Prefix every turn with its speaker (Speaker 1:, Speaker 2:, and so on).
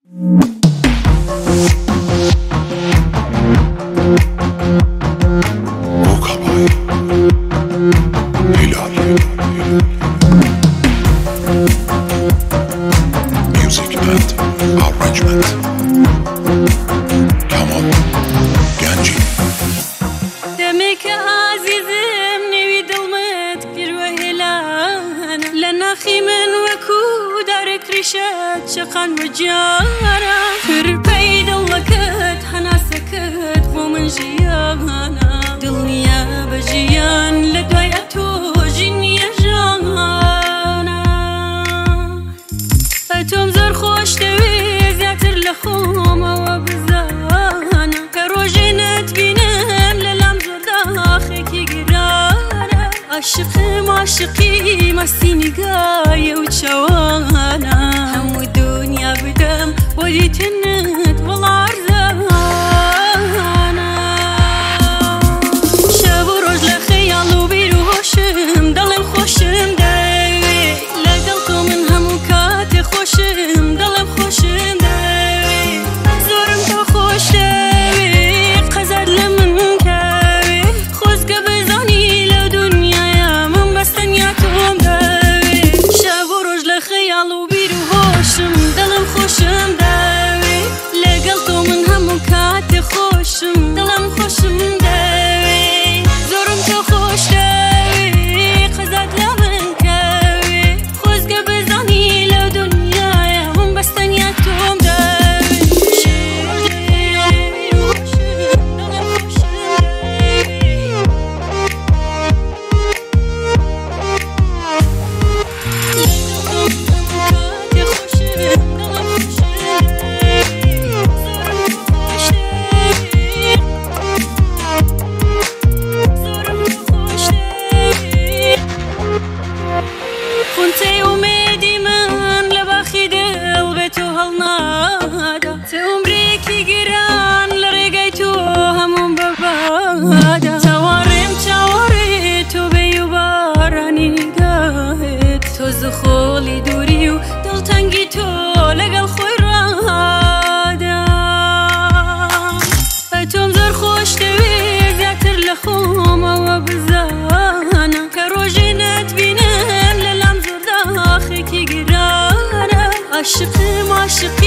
Speaker 1: Vocal by Hilal. Music and arrangement Kamal Ganji.
Speaker 2: دەمێکە ئازیزم نێوی دڵمت کردوە هێلانە لە ناخی من وەکو دارێک ڕیشەت چەقان وەجارە فرپەی دڵەکەت هەناسەکەت بۆ من ژیانە دڵنیا بە ژیان لە دوای ئەتۆ ژینیە ژانە ئەتۆم زۆر خۆش دەوێ زیاتر لە خۆمەوە بزانە کە ڕۆژێ نەتبینم لەلام زۆر داخێکی گرانە عاشقم عاشقی مەستی نیگایە و چاوانە هەموو دنیا بدەم بۆ دیتنت وەڵا ئەرزانە شەو و ڕۆژ لە خەیاڵ و بیر و هۆشم دەڵێم خۆشم دەوێ لەگەڵ تۆ من هەموو کاتێ خۆشم دەڵێم خۆشم دەوێ زۆرم تۆ خۆش دەوێ قەزاد لە من کەوێ خۆزگە بزانی لەو دنیاە من بەس تەنیا تۆم دەوێ شەو و ڕۆژ لە خەیاڵ و بیر و هۆشم دڵم خۆشم دەوێ لەگەڵ تۆ من هەموو کاتێ خۆشم دڵم خۆشم دەوێ زۆرم تۆ خۆش دەوێ قەزاد لە من کەوێ خۆزگە بزانی لەو دنیاە من بەس تەنیا تۆم دەوێ خونتەی ئومێدی من لە باخی دڵ بێ تۆ هەڵنادا تە عومرێکی گران لە ڕێگای تۆ هەموم بەبادا چاوەڕێم چاوەڕێ تۆ بێ و بارانی نیگاهت تۆز و خۆڵی دووری و دڵتەنگی تۆ لەگەڵ خۆی ڕادا ئەتۆم زۆر خۆش دەوێ زیاتر لە خۆمەوە بزانە کە ڕۆژێ نەتبینم لەلام زۆر داخێکی گرانە عاشقم عاشقی